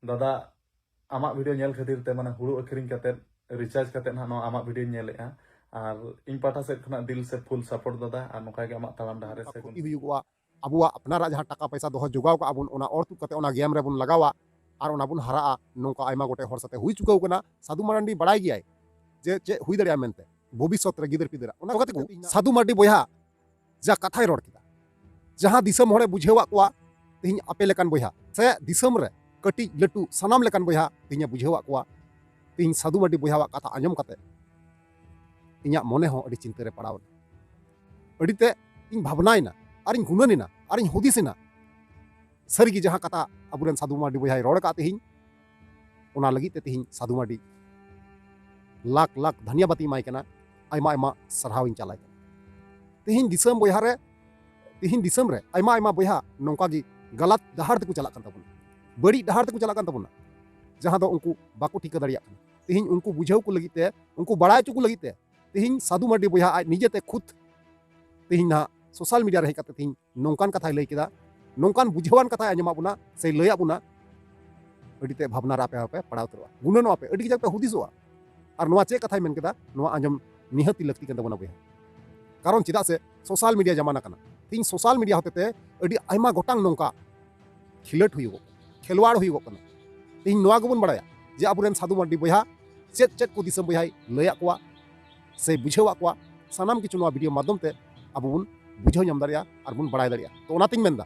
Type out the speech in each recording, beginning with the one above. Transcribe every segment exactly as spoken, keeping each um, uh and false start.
ᱫᱟᱫᱟ, ᱟᱢᱟᱜ ᱵᱷᱤᱰᱤᱭᱳ ᱧᱮᱞ ᱠᱷᱟᱹᱛᱤᱨ ᱛᱮ, ᱢᱟᱱᱮ, ᱦᱩᱲᱩ ᱟᱹᱠᱷᱨᱤᱧ ᱠᱟᱛᱮᱫ, ᱨᱤᱪᱟᱨᱡᱽ ᱠᱟᱛᱮᱫ ᱦᱟᱸᱜ ᱱᱚᱣᱟ ᱟᱢᱟᱜ ᱵᱷᱤᱰᱤᱭᱳᱧ ᱧᱮᱞᱮᱫᱼᱟ᱾ ᱟᱨ ᱤᱧ ᱯᱟᱦᱴᱟ ᱥᱮᱫ ᱠᱷᱚᱱᱟᱜ ᱫᱤᱞ ᱥᱮ ᱯᱷᱩᱞ ᱥᱟᱯᱳᱨᱴ ᱫᱟᱫᱟ, ᱟᱨ ᱱᱚᱝᱠᱟ ᱜᱮ ᱟᱢᱟᱜ ᱛᱟᱲᱟᱢ ᱰᱟᱦᱟᱨ ᱨᱮ ᱥᱮ ᱠᱷᱚᱛᱤ ᱦᱩᱭᱩᱜᱚᱜᱼᱟ᱾ ᱟᱵᱚᱣᱟᱜ ᱟᱯᱱᱟᱨᱟᱜ ᱡᱟᱦᱟᱸ ᱴᱟᱠᱟ ᱯᱚᱭᱥᱟ ᱫᱚᱦᱚ ᱡᱚᱜᱟᱣ ᱠᱟᱜᱼᱟ ᱵᱚᱱ, ᱚᱱᱟ ᱚᱨ ᱛᱩᱫ ᱠᱟᱛᱮ ᱚᱱᱟ ᱜᱮᱢ ᱨᱮᱵᱚᱱ ᱞᱟᱜᱟᱣᱟ ᱟᱨ ᱚᱱᱟ ᱵᱚᱱ ᱦᱟᱨᱟᱜᱼᱟ᱾ ᱱᱚᱝᱠᱟ ᱟᱭᱢᱟ ᱜᱚᱴᱮᱡ ᱦᱚᱲ ᱥᱟᱛᱮ ᱦᱩᱭ ᱪᱩᱠᱟᱹᱣ ᱠᱟᱱᱟ᱾ ᱥᱟᱹᱫᱷᱩ ᱢᱟᱨᱟᱱᱰᱤ ᱵᱟᱲᱟᱭ ᱜᱮᱭᱟᱭ ᱡᱮ ᱪᱮᱫ ᱦᱩᱭ ᱫᱟᱲᱮᱭᱟᱜᱼᱟ ᱢᱮᱱᱛᱮ ᱵᱷᱚᱵᱤᱥᱥᱚᱛ ᱨᱮ ᱜᱤᱫᱟᱹᱨ ᱯᱤᱫᱟᱹᱨᱟᱜ᱾ ᱚᱱᱟ ᱠᱟᱛᱮ ᱠᱚ ᱥᱟᱹᱫᱷᱩ ᱢᱟᱨᱰᱤ ᱵᱚᱭᱦᱟ ᱡᱟ ᱠᱟᱛᱷᱟᱭ ᱨᱚᱲ ᱠᱮᱫᱟ, ᱡᱟᱦᱟᱸ ᱫᱤᱥᱚᱢ ᱦᱚᱲᱮ ᱵᱩᱡᱷᱟᱹᱣᱟᱜ ᱠᱚᱣᱟ ᱛᱮᱦᱮᱧ ᱟᱯᱮ ᱞᱮᱠᱟᱱ ᱵᱚᱭᱦᱟ, ᱥᱮ ᱫᱤᱥᱚᱢ ᱨᱮ ᱠᱟᱹᱴᱤᱡ ᱞᱟᱹᱴᱩ ᱥᱟᱱᱟᱢ ᱞᱮᱠᱟᱱ ᱵᱚᱭᱦᱟ ᱛᱮᱦᱮᱧᱮ ᱵᱩᱡᱷᱟᱹᱣᱟᱜ ᱠᱚᱣᱟ᱾ ᱛᱮᱦᱮᱧ ᱥᱟᱹᱫᱷᱩ ᱢᱟᱨᱰᱤ ᱵᱚᱭᱦᱟᱣᱟᱜ ᱠᱟᱛᱷᱟ ᱟᱸᱡᱚᱢ ᱠᱟᱛᱮ ᱤᱧᱟᱹᱜ ᱢᱚᱱᱮ ᱦᱚᱸ ᱟᱹᱰᱤ ᱪᱤᱱᱛᱟᱹ ᱨᱮ ᱯᱟᱲᱟᱣ ᱮᱱᱟ᱾ ᱟᱹᱰᱤ ᱛᱮ ᱤᱧ ᱵᱷᱟᱵᱽᱱᱟᱭᱮᱱᱟ ᱟᱨᱤᱧ ᱜᱩᱱᱟᱹᱱ ᱮᱱᱟ ᱟᱨᱤᱧ ᱦᱩᱫᱤᱥ ᱮᱱᱟ, ᱥᱟᱹᱨᱤᱜᱮ ᱡᱟᱦᱟᱸ ᱠᱟᱛᱷᱟ ᱟᱵᱚᱨᱮᱱ ᱥᱟᱹᱫᱷᱩ ᱢᱟᱨᱰᱤ ᱵᱚᱭᱦᱟᱭ ᱨᱚᱲ ᱟᱠᱟᱫ ᱛᱮᱦᱮᱧ, ᱚᱱᱟ ᱞᱟᱹᱜᱤᱫ ᱛᱮ ᱛᱮᱦᱮᱧ ᱥᱟᱹᱫᱷᱩ ᱢᱟᱨᱰᱤ ᱞᱟᱠᱷ ᱞᱟᱠᱷ ᱫᱷᱟᱱᱭᱟᱵᱟᱫ ᱤᱧ ᱮᱢᱟᱭ ᱠᱟᱱᱟ, ᱟᱭᱢᱟ ᱟᱭᱢᱟ ᱥᱟᱨᱦᱟᱣ ᱤᱧ ᱪᱟᱞᱟᱭ ᱠᱟᱱᱟ᱾ ᱛᱮᱦᱮᱧ ᱫᱤᱥᱚᱢ ᱵᱚᱭᱦᱟ ᱨᱮ, ᱛᱮᱦᱮᱧ ᱫᱤᱥᱚᱢ ᱨᱮ ᱟᱭᱢᱟ ᱟᱭᱢᱟ ᱵᱚᱭᱦᱟ ᱱᱚᱝᱠᱟ ᱜᱮ ᱜᱟᱞᱟᱛ ᱰᱟᱦᱟᱨ ᱛᱮᱠᱚ ᱪᱟᱞᱟᱜ ᱠᱟᱱ ᱛᱟᱵᱚᱱᱟ, ᱵᱟᱹᱲᱤᱡ ᱰᱟᱦᱟᱨ ᱛᱮᱠᱚ ᱪᱟᱞᱟᱜ ᱠᱟᱱ ᱛᱟᱵᱚᱱᱟ, ᱡᱟᱦᱟᱸ ᱫᱚ ᱩᱱᱠᱩ ᱵᱟᱠᱚ ᱴᱷᱤᱠᱟᱹ ᱫᱟᱲᱮᱭᱟᱜ ᱠᱟᱱᱟ᱾ ᱛᱮᱦᱮᱧ ᱩᱱᱠᱩ ᱵᱩᱡᱷᱟᱹᱣ ᱠᱚ ᱞᱟᱹᱜᱤᱫ ᱛᱮ, ᱩᱱᱠᱩ ᱵᱟᱲᱟᱭ ᱦᱚᱪᱚ ᱠᱚ ᱞᱟᱹᱜᱤᱫ ᱛᱮ ᱛᱮᱦᱮᱧ ᱥᱟᱹᱫᱷᱩ ᱢᱟᱨᱰᱤ ᱵᱚᱭᱦᱟ ᱟᱡ ᱱᱤᱡᱮᱛᱮ ᱠᱷᱩᱫ ᱛᱮᱦᱮᱧ ᱱᱟᱦᱟᱜ ᱥᱳᱥᱟᱞ ᱢᱤᱰᱤᱭᱟ ᱨᱮ ᱦᱮᱡ ᱠᱟᱛᱮ ᱛᱮᱦᱮᱧ ᱱᱚᱝᱠᱟᱱ ᱠᱟᱛᱷᱟᱭ ᱞᱟᱹᱭ ᱠᱮᱫᱟ, ᱱᱚᱝᱠᱟᱱ ᱵᱩᱡᱷᱟᱹᱣᱟᱱ ᱠᱟᱛᱷᱟᱭ ᱟᱸᱡᱚᱢᱟᱫ ᱵᱚᱱᱟ ᱥᱮ ᱞᱟᱹᱭᱟᱫ ᱵᱚᱱᱟ᱾ ᱟᱹᱰᱤ ᱛᱮ ᱵᱷᱟᱵᱽᱱᱟ ᱨᱮ ᱟᱯᱮ ᱦᱚᱸᱯᱮ ᱯᱟᱲᱟᱣ ᱩᱛᱟᱹᱨᱚᱜᱼᱟ, ᱜᱩᱱᱟᱹᱱᱚᱜᱼᱟ ᱯᱮ, ᱟᱹᱰᱤ ᱠᱟᱡᱟᱠ ᱯᱮ ᱦᱩᱫᱤᱥᱚᱜᱼᱟ᱾ ᱟᱨ ᱱᱚᱣᱟ ᱪᱮᱫ ᱠᱟᱛᱷᱟᱭ ᱢᱮᱱ ᱠᱮᱫᱟ, ᱱᱚᱣᱟ ᱟᱸᱡᱚᱢ ᱱᱤᱦᱟᱹᱛᱤ ᱞᱟᱹᱠᱛᱤ ᱠᱟᱱ ᱛᱟᱵᱚᱱᱟ ᱵᱚᱭᱦᱟ᱾ ᱠᱟᱨᱚᱱ ᱪᱮᱫᱟᱜ ᱥᱮ ᱥᱳᱥᱟᱞ ᱢᱤᱰᱤᱭᱟ ᱡᱟᱢᱟᱱᱟ ᱠᱟᱱᱟ᱾ ᱛᱮᱦᱮᱧ ᱥᱳᱥᱟᱞ ᱢᱤᱰᱤᱭᱟ ᱦᱚᱛᱮᱛᱮ ᱟᱹᱰᱤ ᱟᱭᱢᱟ ᱜᱚᱴᱟᱝ ᱱᱚᱝᱠᱟ ᱠᱷᱮᱞᱳᱰ ᱦᱩᱭᱩᱜᱚᱜ ᱠᱟᱱᱟ, ᱠᱷᱮᱞᱣᱟᱲ ᱦᱩᱭᱩᱜᱚᱜ ᱠᱟᱱᱟ᱾ ᱛᱮᱦᱮᱧ ᱱᱚᱣᱟ ᱜᱮᱵᱚᱱ ᱵᱟᱲᱟᱭᱟ ᱡᱮ ᱟᱵᱚᱨᱮᱱ ᱥᱟᱹᱫᱷᱩ ᱢᱟᱨᱰᱤ ᱵᱚᱭᱦᱟ ᱪᱮᱫ ᱪᱮᱫ ᱠᱚ ᱫᱤᱥᱚᱢ ᱵᱚᱭᱦᱟᱭ ᱞᱟᱹᱭᱟᱫ ᱠᱚᱣᱟ ᱥᱮ ᱵᱩᱡᱷᱟᱹᱣᱟᱫ ᱠᱚᱣᱟ, ᱥᱟᱱᱟᱢ ᱠᱤᱪᱷᱩ ᱱᱚᱣᱟ ᱵᱷᱤᱰᱤᱭᱳ ᱢᱟᱫᱽᱫᱷᱚᱢ ᱛᱮ ᱟᱵᱚ ᱵᱚᱱ ᱵᱩᱡᱷᱟᱹᱣ ᱧᱟᱢ ᱫᱟᱲᱮᱭᱟᱜᱼᱟ ᱟᱨ ᱵᱚᱱ ᱵᱟᱲᱟᱭ ᱫᱟᱲᱮᱭᱟᱜᱼᱟ᱾ ᱛᱚ ᱚᱱᱟᱛᱤᱧ ᱢᱮᱱᱫᱟ,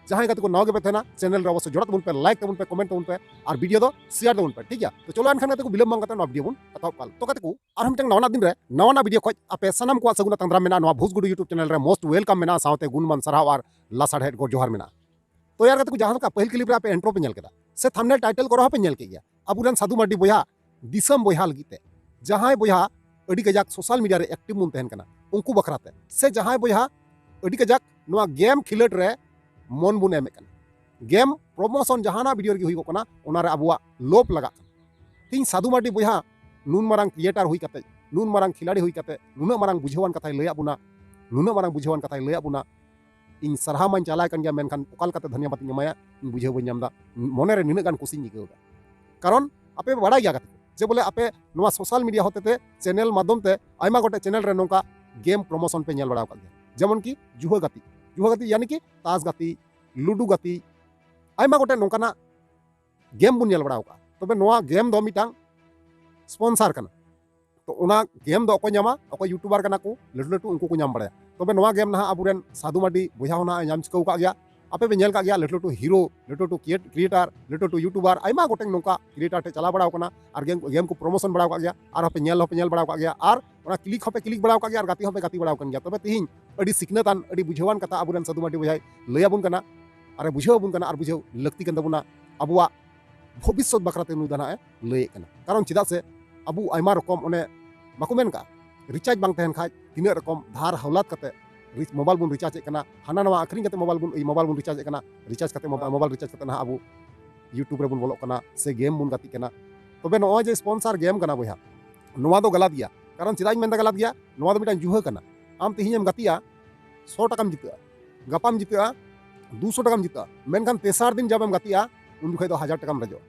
ᱡᱟᱦᱟᱸᱭ ᱜᱟᱛᱮ ᱠᱚ ᱱᱟᱣᱟ ᱜᱮᱯᱮ ᱛᱟᱦᱮᱱᱟ, ᱪᱮᱱᱮᱞ ᱨᱮ ᱚᱵᱚᱥᱥᱳᱭ ᱡᱚᱲᱟᱣ ᱛᱟᱵᱚᱱ ᱯᱮ, ᱞᱟᱭᱤᱠ ᱛᱟᱵᱚᱱ ᱯᱮ, ᱠᱚᱢᱮᱱᱴ ᱛᱟᱵᱚᱱ ᱯᱮ ᱟᱨ ᱵᱷᱤᱰᱤᱭᱳ ᱫᱚ ᱥᱮᱭᱟᱨ ᱛᱟᱵᱚᱱ ᱯᱮ, ᱴᱷᱤᱠ ᱜᱮᱭᱟ? ᱛᱚ ᱪᱚᱞᱚ ᱮᱱᱠᱷᱟᱱ ᱜᱟᱛᱮ ᱠᱚ, ᱵᱤᱞᱚᱢ ᱵᱟᱝ ᱠᱟᱛᱮ ᱱᱚᱣᱟ ᱵᱷᱤᱰᱤᱭᱳ ᱵᱚᱱ ᱮᱛᱚᱦᱚᱵ ᱠᱟᱜᱼᱟ᱾ ᱛᱚ ᱜᱟᱛᱮ ᱠᱚ, ᱟᱨᱦᱚᱸ ᱢᱤᱫᱴᱟᱝ ᱱᱟᱣᱟᱱᱟᱜ ᱫᱤᱱ ᱨᱮ ᱱᱟᱣᱟᱱᱟᱜ ᱵᱷᱤᱰᱤᱭᱳ ᱠᱷᱚᱡ ᱟᱯᱮ ᱥᱟᱱᱟᱢ ᱠᱚᱣᱟᱜ ᱥᱟᱹᱜᱩᱱ ᱟᱛᱟᱝ ᱫᱟᱨᱟᱢ ᱢᱮᱱᱟᱜᱼᱟ᱾ ᱱᱚᱣᱟ ᱵᱷᱩᱥᱜᱩᱰᱩ YouTube ᱪᱮᱱᱮᱞ ᱨᱮ most welcome ᱢᱮᱱᱟᱜᱼᱟ, ᱥᱟᱶᱛᱮ ᱜᱩᱱᱢᱟᱱ ᱥᱟᱨᱦᱟᱣ ᱟᱨ ᱞᱟᱥᱟᱲᱦᱮᱫ ᱜᱚᱰ ᱡᱚᱦᱟᱨ ᱢᱮᱱᱟᱜᱼᱟ᱾ ᱛᱚ ᱭᱟᱨ ᱜᱟᱛᱮ ᱠᱚ, ᱡᱟᱦᱟᱸ ᱞᱮᱠᱟ ᱯᱟᱹᱦᱤᱞ ᱠᱞᱤᱯ ᱨᱮ ᱟᱯᱮ ᱤᱱᱴᱨᱳ ᱯᱮ ᱧᱮᱞ ᱠᱮᱫᱟ ᱥᱮ ᱛᱷᱟᱢᱵᱱᱮᱞ ᱴᱟᱭᱴᱮᱞ ᱠᱚᱨᱮ ᱦᱚᱸᱯᱮ ᱧᱮᱞ ᱠᱮᱫ ᱜᱮᱭᱟ, ᱟᱵᱚᱨᱮᱱ ᱥᱟᱹᱫᱷᱩ ᱢᱟᱨᱰᱤ ᱵᱚᱭᱦᱟ ᱫᱤᱥᱚᱢ ᱵᱚᱭᱦᱟ ᱞᱟᱹᱜᱤᱫ ᱛᱮ, ᱡᱟᱦᱟᱸᱭ ᱵᱚᱭᱦᱟ ᱟᱹᱰᱤ ᱠᱟᱡᱟᱠ ᱥᱳᱥᱟᱞ ᱢᱤᱰᱤᱭᱟ ᱨᱮ ᱮᱠᱴᱤᱵᱷ ᱵᱚᱱ ᱛᱟᱦᱮᱱ ᱠᱟᱱᱟ ᱩᱱᱠᱩ ᱵᱟᱠᱷᱨᱟ ᱛᱮ, ᱥᱮ ᱡᱟᱦᱟᱸᱭ ᱵᱚᱭᱦᱟ ᱟᱹᱰᱤ ᱠᱟᱡᱟᱠ ᱱᱚᱣᱟ ᱜᱮᱢ ᱠᱷᱮᱞᱳᱰ ᱨᱮ ᱢᱚᱱ ᱵᱚᱱ ᱮᱢᱮᱫ ᱠᱟᱱᱟ, ᱜᱮᱢ ᱯᱨᱳᱢᱳᱥᱚᱱ ᱡᱟᱦᱟᱱᱟᱜ ᱵᱷᱤᱰᱤᱭᱳ ᱨᱮᱜᱮ ᱦᱩᱭᱩᱜᱚᱜ ᱠᱟᱱᱟ, ᱚᱱᱟᱨᱮ ᱟᱵᱚᱣᱟᱜ ᱞᱳᱵᱷ ᱞᱟᱜᱟᱜ ᱠᱟᱱᱟ᱾ ᱛᱮᱦᱮᱧ ᱥᱟᱹᱫᱷᱩ ᱢᱟᱨᱰᱤ ᱵᱚᱭᱦᱟ ᱱᱩᱱ ᱢᱟᱨᱟᱝ ᱠᱨᱤᱭᱮᱴᱟᱨ ᱦᱩᱭ ᱠᱟᱛᱮ, ᱱᱩᱱ ᱢᱟᱨᱟᱝ ᱠᱷᱤᱞᱟᱲᱤ ᱦᱩᱭ ᱠᱟᱛᱮ, ᱱᱩᱱᱟᱹᱜ ᱢᱟᱨᱟᱝ ᱵᱩᱡᱷᱟᱹᱣᱟᱱ ᱠᱟᱛᱷᱟᱭ ᱞᱟᱹᱭᱟᱫ ᱵᱚᱱᱟ, ᱱᱩᱱᱟᱹᱜ ᱢᱟᱨᱟᱝ ᱵᱩᱡᱷᱟᱹᱣᱟᱱ ᱠᱟᱛᱷᱟᱭ ᱞᱟᱹᱭᱟᱫ ᱵᱚᱱᱟ, ᱤᱧ ᱥᱟᱨᱦᱟᱣ ᱢᱟᱧ ᱪᱟᱞᱟᱭ ᱠᱟᱱ ᱜᱮᱭᱟ, ᱢᱮᱱᱠᱷᱟᱱ ᱚᱠᱟ ᱞᱮᱠᱟᱛᱮ ᱫᱷᱚᱱᱭᱚᱵᱟᱫ ᱤᱧ ᱮᱢᱟᱭᱟ, ᱤᱧ ᱵᱩᱡᱷᱟᱹᱣ ᱵᱟᱹᱧ ᱧᱟᱢ ᱮᱫᱟ᱾ ᱢᱚᱱᱮᱨᱮ ᱱᱤᱱᱟᱹᱜ ᱜᱟᱱ ᱠᱩᱥᱤᱧ ᱟᱹᱭᱠᱟᱹᱣ ᱮᱫᱟ᱾ ᱠᱟᱨᱚᱱ ᱟᱯᱮ ᱯᱮ ᱵᱟᱲᱟᱭ ᱜᱮᱭᱟ ᱜᱟᱛᱮ ᱠᱚ, ᱡᱮ ᱵᱚᱞᱮ ᱟᱯᱮ ᱱᱚᱣᱟ social media ᱦᱚᱛᱮᱛᱮ, channel ᱢᱟᱫᱽᱫᱷᱚᱢ ᱛᱮ ᱟᱭᱢᱟ ᱜᱚᱴᱮᱡ channel ᱨᱮ ᱱᱚᱝᱠᱟ game promotion ᱯᱮ ᱧᱮᱞ ᱵᱟᱲᱟ ᱟᱠᱟᱫ ᱜᱮᱭᱟ, ᱡᱮᱢᱚᱱ ᱠᱤ ᱡᱩᱦᱟᱹ ᱜᱟᱛᱮ, ᱡᱩᱦᱟᱹ ᱜᱟᱛᱮ ᱭᱟᱱᱤ ᱠᱤ ᱛᱟᱥ ᱜᱟᱛᱮ, ᱞᱩᱰᱩ ᱜᱟᱛᱮ, ᱟᱭᱢᱟ ᱜᱚᱴᱮᱡ ᱱᱚᱝᱠᱟᱱᱟᱜ game ᱵᱚᱱ ᱧᱮᱞ ᱵᱟᱲᱟ ᱟᱠᱟᱫᱼᱟ᱾ ᱛᱚᱵᱮ ᱱᱚᱣᱟ game ᱫᱚ ᱢᱤᱫᱴᱟᱝ sponsor ᱠᱟᱱᱟ᱾ ᱛᱚ ᱚᱱᱟ game ᱫᱚ ᱚᱠᱚᱭ ᱧᱟᱢᱟ? ᱚᱠᱚᱭ YouTuber ᱠᱟᱱᱟ ᱠᱚ ᱞᱟᱹᱴᱩ ᱞᱟᱹᱴᱩ, ᱩᱱᱠᱩ ᱠᱚ ᱧᱟᱢ ᱵᱟᱲᱟᱭᱟ᱾ ᱛᱚᱵᱮ ᱱᱚᱣᱟ game ᱱᱟᱦᱟᱜ ᱟᱵᱚᱨᱮᱱ ᱥᱟᱹᱫᱷᱩ ᱢᱟᱨᱰᱤ ᱵᱚᱭᱦᱟ ᱦᱚᱸ ᱱᱟᱦᱟᱜ ᱮ ᱧᱟᱢ ᱪᱤᱠᱟᱹᱣ ᱟᱠᱟᱫ ᱜᱮᱭᱟ᱾ ᱟᱯᱮ ᱯᱮ ᱧᱮᱞ ᱟᱠᱟᱫ ᱜᱮᱭᱟ, ᱞᱟᱹᱴᱩ ᱞᱟᱹᱴᱩ hero, ᱞᱟᱹᱴᱩ ᱞᱟᱹᱴᱩ create-, creator, ᱞᱟᱹᱴᱩ ᱞᱟᱹᱴᱩ YouTuber, ᱟᱭᱢᱟ ᱜᱚᱴᱮᱱ ᱱᱚᱝᱠᱟ creator ᱴᱷᱮᱱ ᱪᱟᱞᱟᱣ ᱵᱟᱲᱟ ᱟᱠᱟᱱᱟ ᱟᱨ game, game ᱠᱚ promotion ᱵᱟᱲᱟ ᱟᱠᱟᱫ ᱜᱮᱭᱟ᱾ ᱟᱨ ᱦᱚᱸᱯᱮ ᱧᱮᱞ ᱦᱚᱸᱯᱮ ᱧᱮᱞ ᱵᱟᱲᱟ ᱟᱠᱟᱫ ᱜᱮᱭᱟ, ᱟᱨ ᱚᱱᱟ click ᱦᱚᱸᱯᱮ click ᱵᱟᱲᱟ ᱟᱠᱟᱫ ᱜᱮᱭᱟ, ᱟᱨ ᱜᱟᱛᱮ ᱦᱚᱸᱯᱮ ᱜᱟᱛᱮ ᱵᱟᱲᱟ ᱟᱠᱟᱱ ᱜᱮᱭᱟ᱾ ᱛᱚᱵᱮ ᱛᱤᱦᱤᱧ ᱟᱹᱰᱤ ᱥᱤᱠᱷᱱᱟᱹᱛᱟᱱ, ᱟᱹᱰᱤ ᱵᱩᱡᱷᱟᱹᱣᱟᱱ ᱠᱟᱛᱷᱟ ᱟᱵᱚᱨᱮᱱ ᱥᱟᱹᱫᱷᱩ ᱢᱟᱨᱰᱤ ᱵᱚᱭᱦᱟᱭ ᱞᱟᱹᱭ ᱟᱵᱚᱱ ᱠᱟᱱᱟ, ᱟᱨᱮ ᱵᱩᱡᱷᱟᱹᱣ ᱟᱵᱚᱱ ᱠᱟᱱᱟ, ᱟᱨ ᱵᱩᱡᱷᱟᱹᱣ ᱞᱟᱹᱠᱛᱤ ᱠᱟᱱ ᱛᱟᱵᱚᱱᱟ᱾ ᱟᱵᱚᱣᱟᱜ ᱵᱷᱚᱵᱤᱥᱥᱚᱛ ᱵᱟᱠᱷᱨᱟᱛᱮ ᱱᱩᱭ ᱫᱚ ᱱᱟᱦᱟᱜ ᱮ ᱞᱟᱹᱭᱮᱫ ᱠᱟᱱᱟ᱾ ᱠᱟᱨᱚᱱ ᱪᱮᱫᱟᱜ ᱥᱮ ᱟᱵᱚ ᱟᱭᱢᱟ ᱨᱚᱠᱚᱢ, ᱚᱱᱮ ᱵᱟᱠᱚ ᱢᱮᱱ ᱠᱟᱜᱼᱟ, recharge ᱵᱟᱝ ᱛᱟᱦᱮᱱ ᱠᱷᱟᱡ ᱛᱤᱱᱟᱹᱜ ᱨᱚᱠᱚᱢ ᱫᱷᱟᱨ ᱦᱟᱣᱞᱟᱛ ᱠᱟᱛᱮ ᱨᱤ-, mobile ᱵᱚᱱ recharge ᱮᱫ ᱠᱟᱱᱟ, ᱦᱟᱱᱟ ᱱᱟᱣᱟ ᱟᱹᱠᱷᱨᱤᱧ ᱠᱟᱛᱮ mobile ᱵᱚᱱ, mobile ᱵᱚᱱ recharge ᱮᱫ ᱠᱟᱱᱟ, recharge ᱠᱟᱛᱮ mobile, mobile recharge ᱠᱟᱛᱮ ᱱᱟᱦᱟᱜ ᱟᱵᱚ YouTube ᱨᱮᱵᱚᱱ ᱵᱚᱞᱚᱜ ᱠᱟᱱᱟ ᱥᱮ game ᱵᱚᱱ ᱜᱟᱛᱮᱜ ᱠᱟᱱᱟ᱾ ᱛᱚᱵᱮ ᱱᱚᱜᱼᱚᱭ ᱡᱮ sponsor game ᱠᱟᱱᱟ ᱵᱚᱭᱦᱟ, ᱱᱚᱣᱟ ᱫᱚ ᱜᱟᱞᱟᱛ ᱜᱮᱭᱟ᱾ ᱠᱟᱨᱚᱱ ᱪᱮᱫᱟᱜ ᱤᱧ ᱢᱮᱱᱫᱟ ᱜᱟᱞᱟᱛ ᱜᱮᱭᱟ? ᱱᱚᱣᱟ ᱫᱚ ᱢᱤᱫᱴᱟᱝ ᱡᱩᱦᱟᱹ ᱠᱟᱱᱟ᱾ ᱟᱢ ᱛᱮᱦᱮᱧ ᱮᱢ ᱜᱟᱛᱮᱜᱼᱟ, ᱥᱚ ᱴᱟᱠᱟᱢ ᱡᱤᱛᱟᱹᱜᱼᱟ, ᱜᱟᱯᱟᱢ ᱡᱤᱛᱟᱹᱜᱼᱟ, ᱫᱩᱥᱚ ᱴᱟᱠᱟᱢ ᱡᱤᱛᱟᱹᱜᱼᱟ, ᱢᱮᱱᱠᱷᱟᱱ ᱛᱮᱥᱟᱨ ᱫᱤᱱ ᱡᱟᱵᱮᱢ ᱜᱟᱛᱮᱜᱼᱟ, ᱩᱱ ᱡᱚᱠᱷᱚᱡ ᱫᱚ ᱦᱟᱡᱟᱨ ᱴᱟᱠᱟᱢ ᱨᱮᱡᱚᱜᱼᱟ᱾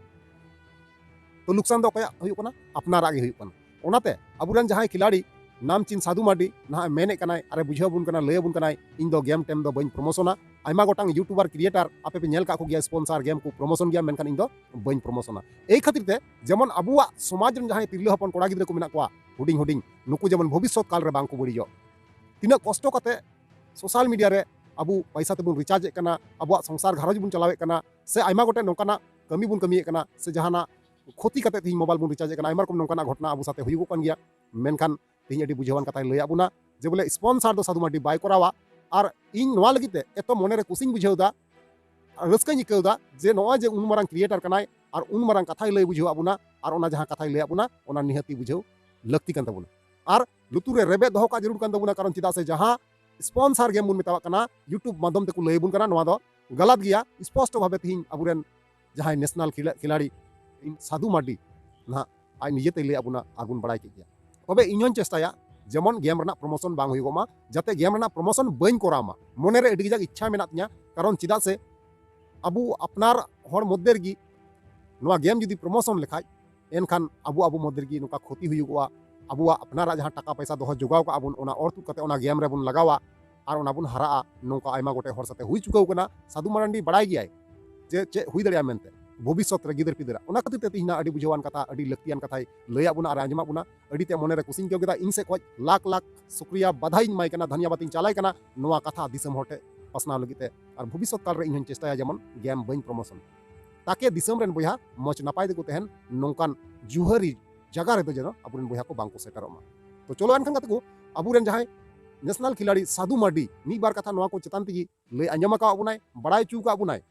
ᱛᱚ ᱞᱩᱠᱥᱟᱱ ᱫᱚ ᱚᱠᱚᱭᱟᱜ ᱦᱩᱭᱩᱜ ᱠᱟᱱᱟ? ᱟᱯᱱᱟᱨᱟᱜ ᱜᱮ ᱦᱩᱭᱩᱜ ᱠᱟᱱᱟ᱾ ᱚᱱᱟᱛᱮ ᱟᱵᱚᱨᱮᱱ ᱡᱟᱦᱟᱸᱭ ᱠᱷᱤᱞᱟᱲᱤ ᱱᱟᱢᱪᱤᱱ ᱥᱟᱹᱫᱷᱩ ᱢᱟᱨᱰᱤ ᱱᱟᱦᱟᱜ ᱮ ᱢᱮᱱᱮᱫ ᱠᱟᱱᱟᱭ ᱟᱨᱮ ᱵᱩᱡᱷᱟᱹᱣ ᱟᱵᱚᱱ ᱠᱟᱱᱟ, ᱞᱟᱹᱭ ᱟᱵᱚᱱ ᱠᱟᱱᱟᱭ, ᱤᱧ ᱫᱚ game ᱴᱮᱢ ᱫᱚ ᱵᱟᱹᱧ promotionᱟ᱾ ᱟᱭᱢᱟ ᱜᱚᱴᱟᱝ YouTuber creator ᱟᱯᱮ ᱯᱮ ᱧᱮᱞ ᱠᱟᱜ ᱠᱚᱜᱮᱭᱟ, sponsor game ᱠᱚ promotion ᱜᱮᱭᱟ, ᱢᱮᱱᱠᱷᱟᱱ ᱤᱧ ᱫᱚ ᱵᱟᱹᱧ promotionᱟ᱾ ᱮᱭ ᱠᱷᱟᱹᱛᱤᱨ ᱛᱮ ᱡᱮᱢᱚᱱ ᱟᱵᱚᱣᱟᱜ ᱥᱚᱢᱟᱡᱽ ᱨᱮᱱ ᱡᱟᱦᱟᱸᱭ ᱛᱤᱨᱞᱟᱹ ᱦᱚᱯᱚᱱ ᱠᱚᱲᱟ ᱜᱤᱫᱽᱨᱟᱹ ᱠᱚ ᱢᱮᱱᱟᱜ ᱠᱚᱣᱟ ᱦᱩᱰᱤᱧ ᱦᱩᱰᱤᱧ, ᱱᱩᱠᱩ ᱡᱮᱢᱚᱱ ᱵᱷᱚᱵᱤᱥᱥᱚᱛ ᱠᱟᱞ ᱨᱮ ᱵᱟᱝ ᱠᱚ ᱵᱟᱹᱲᱤᱡᱚᱜ᱾ ᱛᱤᱱᱟᱹᱜ ᱠᱚᱥᱴᱚ ᱠᱟᱛᱮ social media ᱨᱮ ᱟᱵᱚ ᱯᱚᱭᱥᱟ ᱛᱮᱵᱚᱱ recharge ᱮᱫ ᱠᱟᱱᱟ, ᱟᱵᱚᱣᱟᱜ ᱥᱚᱝᱥᱟᱨ ᱜᱷᱟᱨᱚᱸᱡᱽ ᱵᱚᱱ ᱪᱟᱞᱟᱣᱮᱫ ᱠᱟᱱᱟ, ᱥᱮ ᱟᱭᱢᱟ ᱜᱚᱴᱮᱱ ᱱᱚᱝᱠᱟᱱᱟᱜ ᱠᱟᱹᱢᱤ ᱵᱚᱱ ᱠᱟᱹᱢᱤᱭᱮᱫ ᱠᱟᱱᱟ, ᱥᱮ ᱡᱟᱦᱟᱱᱟᱜ ᱠᱷᱚᱛᱤ ᱠᱟᱛᱮ ᱛᱮᱦᱮᱧ mobile ᱵᱚᱱ recharge ᱮᱫ ᱠᱟᱱᱟ, ᱟᱭᱢᱟ ᱨᱚᱠᱚᱢ ᱱᱚᱝᱠᱟᱱᱟᱜ ᱜᱷᱚᱴᱚᱱᱟ ᱟᱵᱚ ᱥᱟᱛᱮ ᱦᱩᱭᱩᱜᱚᱜ ᱠᱟᱱ ᱜᱮᱭᱟ᱾ ᱢᱮᱱᱠᱷᱟᱱ ᱛᱮᱦᱮᱧ ᱟᱹᱰᱤ ᱵᱩᱡᱷᱟᱹᱣᱟᱱ ᱠᱟᱛᱷᱟᱭ ᱞᱟᱹᱭᱟᱫ ᱵᱚᱱᱟ ᱡᱮ ᱵᱚᱞᱮ sponsor ᱫᱚ ᱥᱟᱹᱫᱷᱩ ᱢᱟᱨᱰᱤ ᱵᱟᱭ ᱠᱚᱨᱟᱣᱟ᱾ ᱟᱨ ᱤᱧ ᱱᱚᱣᱟ ᱞᱟᱹᱜᱤᱫ ᱛᱮ ᱮᱛᱚ ᱢᱚᱱᱮᱨᱮ ᱠᱩᱥᱤᱧ ᱵᱩᱡᱷᱟᱹᱣ ᱮᱫᱟ, ᱨᱟᱹᱥᱠᱟᱹᱧ ᱟᱹᱭᱠᱟᱹᱣ ᱮᱫᱟ ᱡᱮ ᱱᱚᱜᱼᱚᱭ ᱡᱮ ᱩᱱ ᱢᱟᱨᱟᱝ creator ᱠᱟᱱᱟᱭ ᱟᱨ ᱩᱱ ᱢᱟᱨᱟᱝ ᱠᱟᱛᱷᱟᱭ ᱞᱟᱹᱭ ᱵᱩᱡᱷᱟᱹᱣᱟᱫ ᱵᱚᱱᱟ, ᱟᱨ ᱚᱱᱟ ᱡᱟᱦᱟᱸ ᱠᱟᱛᱷᱟᱭ ᱞᱟᱹᱭᱟᱫ ᱵᱚᱱᱟ, ᱚᱱᱟ ᱱᱤᱦᱟᱹᱛᱤ ᱵᱩᱡᱷᱟᱹᱣ ᱞᱟᱹᱠᱛᱤ ᱠᱟᱱ ᱛᱟᱵᱚᱱᱟ᱾ ᱟᱨ ᱞᱩᱛᱩᱨ ᱨᱮ ᱨᱮᱵᱮᱫ ᱫᱚᱦᱚ ᱠᱟᱜ ᱡᱟᱹᱨᱩᱲ ᱠᱟᱱ ᱛᱟᱵᱚᱱᱟ, ᱠᱟᱨᱚᱱ ᱪᱮᱫᱟᱜ ᱥᱮ ᱡᱟᱦᱟᱸ sponsor game ᱵᱚᱱ ᱢᱮᱛᱟᱣᱟᱜ ᱠᱟᱱᱟ, YouTube ᱢᱟᱫᱽᱫᱷᱚᱢ ᱛᱮᱠᱚ ᱞᱟᱹᱭ ᱟᱵᱚᱱ ᱠᱟᱱᱟ, ᱱᱚᱣᱟ ᱫᱚ ᱜᱟᱞᱟᱛ ᱜᱮᱭᱟ᱾ ᱥᱯᱚᱥᱴᱚ ᱵᱷᱟᱵᱮ ᱛᱮᱦᱮᱧ ᱟᱵᱚᱨᱮᱱ ᱡᱟᱦᱟᱸᱭ national ᱠᱷᱤᱞᱟ-, ᱠᱷᱤᱞᱟᱲᱤ ᱥᱟᱫᱷᱩ ᱢᱟᱨᱰᱤ ᱱᱟᱦᱟᱜ ᱟᱡ ᱱᱤᱡᱮᱛᱮᱭ ᱞᱟᱹᱭᱟᱫ ᱵᱚᱱᱟ ᱟᱨ ᱵᱚᱱ ᱵᱟᱲᱟᱭ ᱠᱮᱫ ᱜᱮᱭᱟ᱾ ᱛᱚᱵᱮ ᱤᱧ ᱦᱚᱧ ᱪᱮᱥᱴᱟᱭᱟ ᱡᱮᱢᱚᱱ ᱜᱮᱢ ᱨᱮᱱᱟᱜ ᱯᱨᱚᱢᱳᱥᱚᱱ ᱵᱟᱝ ᱦᱩᱭᱩᱜᱚᱜ ᱢᱟ, ᱡᱟᱛᱮ ᱜᱮᱢ ᱨᱮᱱᱟᱜ ᱯᱨᱚᱢᱳᱥᱚᱱ ᱵᱟᱹᱧ ᱠᱚᱨᱟᱣ ᱢᱟ᱾ ᱢᱚᱱᱮᱨᱮ ᱟᱹᱰᱤ ᱠᱟᱡᱟᱠ ᱤᱪᱪᱷᱟ ᱢᱮᱱᱟᱜ ᱛᱤᱧᱟ, ᱠᱟᱨᱚᱱ ᱪᱮᱫᱟᱜ ᱥᱮ ᱟᱵᱚ ᱟᱯᱱᱟᱨ ᱦᱚᱲ ᱢᱚᱫᱽᱫᱷᱮ ᱨᱮᱜᱮ ᱱᱚᱣᱟ ᱜᱮᱢ ᱡᱩᱫᱤ ᱯᱨᱚᱢᱳᱥᱚᱱ ᱞᱮᱠᱷᱟᱡ, ᱮᱱᱠᱷᱟᱱ ᱟᱵᱚ ᱟᱵᱚ ᱢᱚᱫᱽᱫᱷᱮ ᱨᱮᱜᱮ ᱱᱚᱝᱠᱟ ᱠᱷᱚᱛᱤ ᱦᱩᱭᱩᱜᱚᱜᱼᱟ᱾ ᱟᱵᱚᱣᱟᱜ ᱟᱯᱱᱟᱨᱟᱜ ᱡᱟᱦᱟᱸ ᱴᱟᱠᱟ ᱯᱚᱭᱥᱟ ᱫᱚᱦᱚ ᱡᱚᱜᱟᱣ ᱠᱟᱜᱼᱟ ᱵᱚᱱ, ᱚᱱᱟ ᱚᱨ ᱛᱩᱫ ᱠᱟᱛᱮ ᱚᱱᱟ ᱜᱮᱢ ᱨᱮᱵᱚᱱ ᱞᱟᱜᱟᱣᱟ ᱟᱨ ᱚᱱᱟ ᱵᱚᱱ ᱦᱟᱨᱟᱜᱼᱟ᱾ ᱱᱚᱝᱠᱟ ᱟᱭᱢᱟ ᱜᱚᱴᱮᱡ ᱦᱚᱲ ᱥᱟᱛᱮ ᱦᱩᱭ ᱪᱩᱠᱟᱹᱣ ᱠᱟᱱᱟ᱾ ᱥᱟᱹᱫᱷᱩ ᱢᱟᱨᱟᱱᱰᱤ ᱵᱟᱲᱟᱭ ᱜᱮᱭᱟᱭ ᱡᱮ ᱪᱮᱫ ᱦᱩᱭ ᱫᱟᱲᱮᱭᱟᱜᱼᱟ ᱢᱮᱱᱛᱮ ᱵᱷᱚᱵᱤᱥᱥᱚᱛ ᱨᱮ ᱜᱤᱫᱟᱹᱨ ᱯᱤᱫᱟᱹᱨᱟᱜ᱾ ᱚᱱᱟ ᱠᱷᱟᱹᱛᱤᱨ ᱛᱮ ᱛᱮᱦᱮᱧ ᱟᱹᱰᱤ ᱵᱩᱡᱷᱟᱹᱣᱟᱱ ᱠᱟᱛᱷᱟ, ᱟᱹᱰᱤ ᱞᱟᱹᱠᱛᱤᱭᱟᱱ ᱠᱟᱛᱷᱟᱭ ᱞᱟᱹᱭᱟᱫ ᱵᱚᱱᱟ ᱟᱨ ᱟᱸᱡᱚᱢᱟᱫ ᱵᱚᱱᱟ᱾ ᱟᱹᱰᱤ ᱛᱮ ᱢᱚᱱᱮᱨᱮ ᱠᱩᱥᱤᱧ ᱟᱹᱭᱠᱟᱹᱣ ᱠᱮᱫᱟ᱾ ᱤᱧ ᱥᱮᱫ ᱠᱷᱚᱱ ᱞᱟᱠᱷ ᱞᱟᱠᱷ ᱥᱩᱠᱨᱤᱭᱟ, ᱵᱟᱫᱷᱟᱭᱤᱧ ᱮᱢᱟᱭ ᱠᱟᱱᱟ, ᱫᱷᱟᱱᱭᱟᱵᱟᱫ ᱤᱧ ᱪᱟᱞᱟᱭ ᱠᱟᱱᱟ ᱱᱚᱣᱟ ᱠᱟᱛᱷᱟ ᱫᱤᱥᱚᱢ ᱦᱚᱲ ᱴᱷᱮᱱ ᱯᱟᱥᱱᱟᱣ ᱞᱟᱹᱜᱤᱫ ᱛᱮ᱾ ᱟᱨ ᱵᱷᱚᱵᱤᱥᱥᱚᱛ ᱠᱟᱞ ᱨᱮ ᱤᱧ ᱦᱚᱸᱧ ᱪᱮᱥᱴᱟᱭᱟ ᱡᱮᱢᱚᱱ ᱜᱮᱢ ᱵᱟᱹᱧ ᱯᱨᱚᱢᱳᱥᱚᱱ᱾ ᱛᱟᱠᱮ ᱫᱤᱥᱚᱢ ᱨᱮᱱ ᱵᱚᱭᱦᱟ ᱢᱚᱡᱽ ᱱᱟᱯᱟᱭ ᱛᱮᱠᱚ ᱛᱟᱦᱮᱱ, ᱱᱚᱝᱠᱟᱱ ᱡᱩᱦᱟᱹᱨᱤ ᱡᱟᱭᱜᱟ ᱨᱮᱫᱚ ᱡᱮᱱᱚ ᱟᱵᱚᱨᱮᱱ ᱵᱚᱭᱦᱟ ᱠᱚ ᱵᱟᱝ ᱠᱚ ᱥᱮᱴᱮᱨᱚᱜ ᱢᱟ᱾ ᱛᱚ ᱪᱚᱞᱚ ᱮᱱᱠᱷᱟᱱ ᱜᱟᱛᱮ ᱠᱚ, ᱟᱵᱚᱨᱮᱱ ᱡᱟᱦᱟᱸᱭ ᱱᱮᱥᱱᱟᱞ ᱠᱷᱤᱞᱟᱲᱤ ᱥᱟᱹᱫᱷᱩ ᱢᱟᱨᱰᱤ ᱢᱤᱫ ᱵᱟᱨ ᱠᱟᱛᱷᱟ ᱱᱚᱣᱟ ᱠᱚ ᱪᱮᱛᱟᱱ ᱛᱮᱜᱮ ᱞᱟᱹᱭ ᱟᱸᱡᱚᱢ ᱟᱠᱟᱫ ᱵᱚᱱᱟᱭ, ᱵᱟᱲᱟᱭ ᱦᱚᱪᱚ ᱟᱠᱟᱫ ᱵᱚᱱᱟᱭ